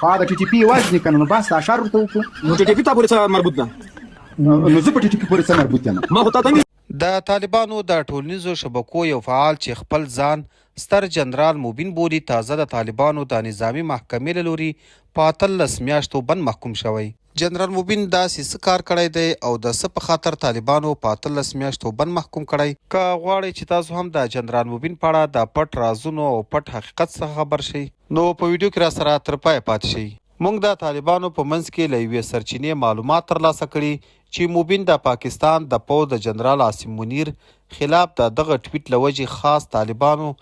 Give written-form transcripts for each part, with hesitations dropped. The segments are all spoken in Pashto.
ها، د ټي ټي پي وژني که نه، نو بس اشر ورته وکړو. نو ټي ټي پي تا پورې څه مربوط ده؟ نو زه په ټي ټي پي پورې څه مربوط یم؟ ما خو تا ته د طالبانو د ټولنیزو شبکو یو فعال چې خپل ځان ستر جنرال مبین بولي، تازه د طالبانو د نظامي محکمې له لوري په 18 میاشتو بند محکوم شوی. جنرال مبین داسې څه کار کړی دی او د څه په خاطر طالبانو په 18 میاشتو بند محکوم کړی؟ که غواړئ چې تاسو هم د جنرال مبین په اړه د پټ رازونو او پټ حقیقت څخه خبر شئ، نو په ویډیو کې راسره تر پایه پاتې شئ. موږ د طالبانو په منځ کې له یوې سرچینې معلومات ترلاسه کړي چې مبین د پاکستان د پوځ د جنرال عاصم منیر خلاف د دغه ټویټ له وجې خاص طالبانو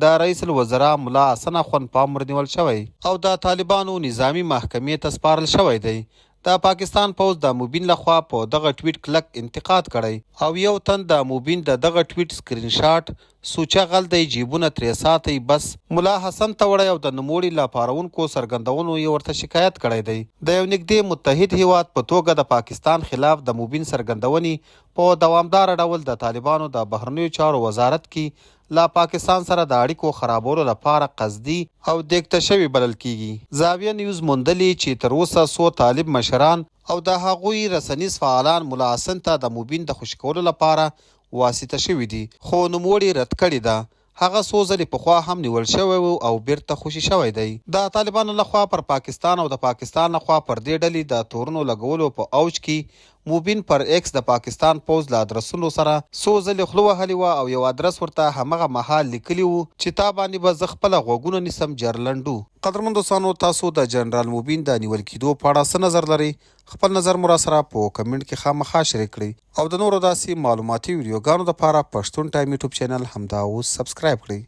د رئیس الوزرا ملا حسن اخوند په امر نیول شوی او د طالبانو نظامي محکمې ته سپارل شوی دی. د پاکستان پوځ د مبین لخوا په دغه ټویټ کلک انتقاد کړی او یو تن د مبین د دغه ټویټ سکرین شاټ سوچه غل دی جیبونه ترې ساتئ بس ملا حسن ته وړی او د نوموړي له پاروونکو څرګندونو یې ورته شکایت کړی دی. د یو نږدې متحد هیواد په توګه د پاکستان خلاف د مبین څرګندونې په دوامداره ډول د طالبانو د بهرنیو چارو وزارت کې له پاکستان سره د اړیکو خرابولو لپاره قصدي او دیکته شوې بلل کیږي. زاویه نیوز موندلې چې تر اوسه څو طالب مشران او د هغوی رسنیز فعالان ملا حسن ته د مبین د خوشې کولو لپاره واسطه شوي دي، خو نوموړي رد کړې ده. هغه څو ځلې پخوا هم نیول شوی و او بیرته خوشې شوی دی. د طالبانو لخوا پر پاکستان او د پاکستان لخوا پر دې ډلې د تورونو لګولو په اوج کې مبین پر ایکس د پاکستان پوځ له ادرسونو سره څو ځلې خوله وهلې وه او یو ادرس ورته همغه مهال لیکلي وو چې تا باندې به زه خپله غوږونه نیسم جرلنډو. قدرمن دوستانو تاسو د جنرال مبین د نیول کیدو په اړه څه نظر لرئ؟ خپل نظر مو راسره په کمنټ کې خامخا شریک کړئ او د نورو داسې معلوماتي ویډیوګانو لپاره پښتون ټایم یوټیوب چینل همدا اوس سبسکرایب کړئ.